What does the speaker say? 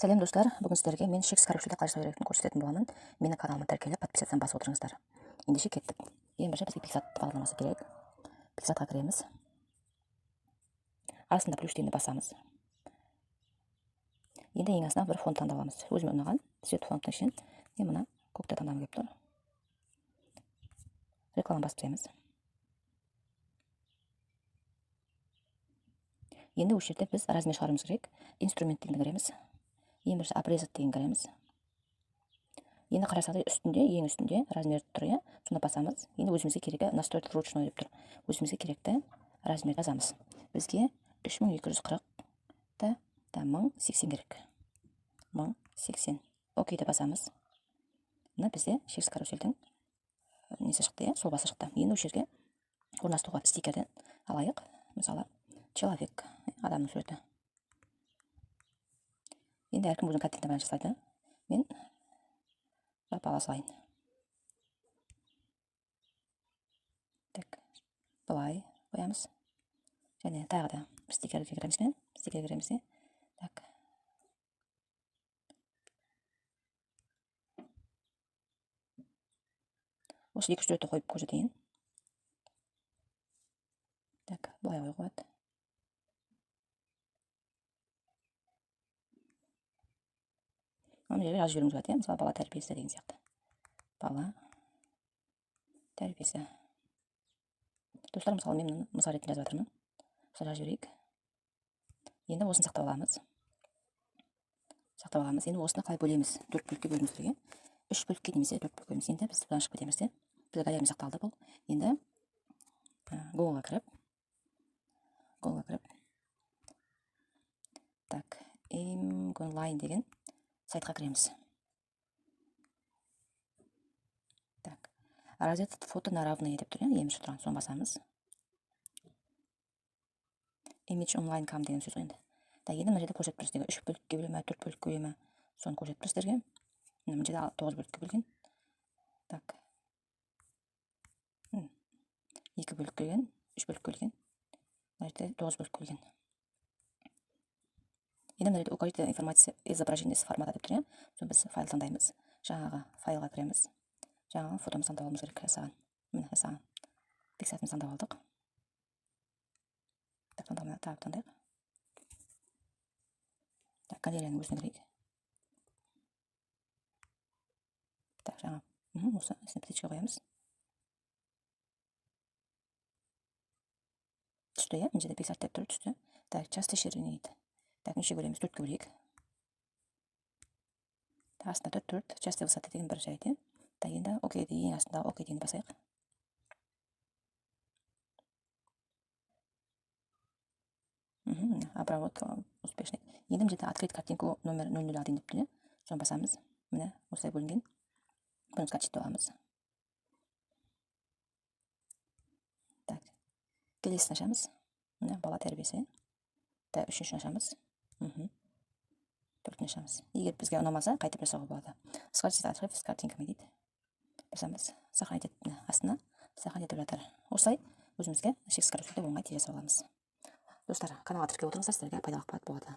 Сәлем, достар! Бүгін сіздерге мен шексіз карусельді қалай жасау керектігін көрсететін боламын. Менің каналыма тіркеліп, подписаться басып отырыңыздар. Ендеше, кеттік. Ең бірінші бізге PicsArt бағдарламасы керек. PicsArt қа кіреміз. Астында плюс дегенді басамыз. Енді ең астынан бір фон таңдап аламыз. Өзіме ұнаған цвет фонтың ішінен мен мына көкті таңдағым келіп тұр. Реклама басып тастаймыз. Енді осы жерде біз размер шығаруымыз керек. Инструмент дегенді кіреміз. Ең бірінші обрезать деген кіреміз. Енді қарасақ, үстінде, ең үстінде размер тұр, иә, соны басамыз. Енді өзімізге керегі настроить вручную деп тұр. Өзімізге керекті размер жазамыз. Бізге 3240 та 1080 керек, 1080. Окей деп басамыз. Мына бізде шексіз карусельдің несі шықты, иә, сұлбасы шықты. Енді осы жерге орналастыруға стикерден алайық. Мысалы, человек, адамның суреті. Енді әркім өзінің контентіне байланысты жасайды. Мен жалпы ала салайын. Так, былай қоямыз. Және тағы да стикерге кіреміз бе? Стикерге кіреміз де, так, осы екі суретті қойып көрсетейін. Так, былай қоюға болады. Мына жерге жазып жіберуіңізге болады, иә, мысалы, бала тәрбиесі деген сияқты. Бала тәрбиесі. Достар, мысалы, мен мынаны мысал ретінде жазып жатырмын. Осылай жазып жіберейік. Енді осыны сақтап аламыз, сақтап аламыз. Енді осыны қалай бөлеміз? Төрт бөлікке бөлуіміз керек, иә, үш бөлікке немесе төрт бөлікке бөлеміз. Енді біз бұдан шығып кетеміз де, бізде галереяда сақталды бұл. Енді Гуглға кіріп, так, онлайн деген сайтқа кіреміз. Так, разделить фото на равные деп тұр, иә, ең бірінші тұрған, соны басамыз. Image онлайн кам деген сөз ғой. Енді, так, енді мына жерде көрсетіп тұр сіздерге, үш бөлікке бөле ма, төрт бөлікке бөле ма, соны көрсетіп тұр сіздерге. Мына жерде тоғыз бөлікке бөлген. Так, екі бөлікке бөлген, үш бөлікке бөлген, мына жерде тоғыз бөлікке бөлген. Енді мына жерде укажите информация изображение с формата деп тұр, иә. Соны біз файл таңдаймыз. Жаңағы файлға кіреміз. Жаңағы фотомызды таңдап алуымыз керек жасаған. Міне, жасаған PicsArt ымызды таңдап алдық. Так, таңдамай, тағы таңдайық. Так, галереяның өзіне кірейік. Так, жаңа осы үстіне птичка қоямыз. Түсті, иә, мына жерде PicsArt деп тұр, түсті. Так, части ширины дейді. Так, неше бөлеміз? Төртке бөлейік. Так, астында төрт, төрт, части высоты деген бір жайт, иә. Так, енді окей, ең астындағы окей дегенді басайық. Обработка успешный. Енді мына жерде открыть картинку номер 001 деп тұр, иә, соны басамыз. Міне, осылай бөлінген. Бұны скачать аламыз. Так, келесісін ашамыз. Міне, бала тәрбиесі. Так, үшіншісін ашамыз. Төртінші ашамыз. Егер бізге ұнамаса, қайтып жасауға болады. Скачать архив с картинками дейді, басамыз. Сохранить етіп, міне, астына сохранить етіп жатыр. Осылай өзімізге шексіз карусельді оңай тез жасап аламыз. Достар, каналға тіркеліп отырыңыздар, сіздерге пайдалы ақпарат болады.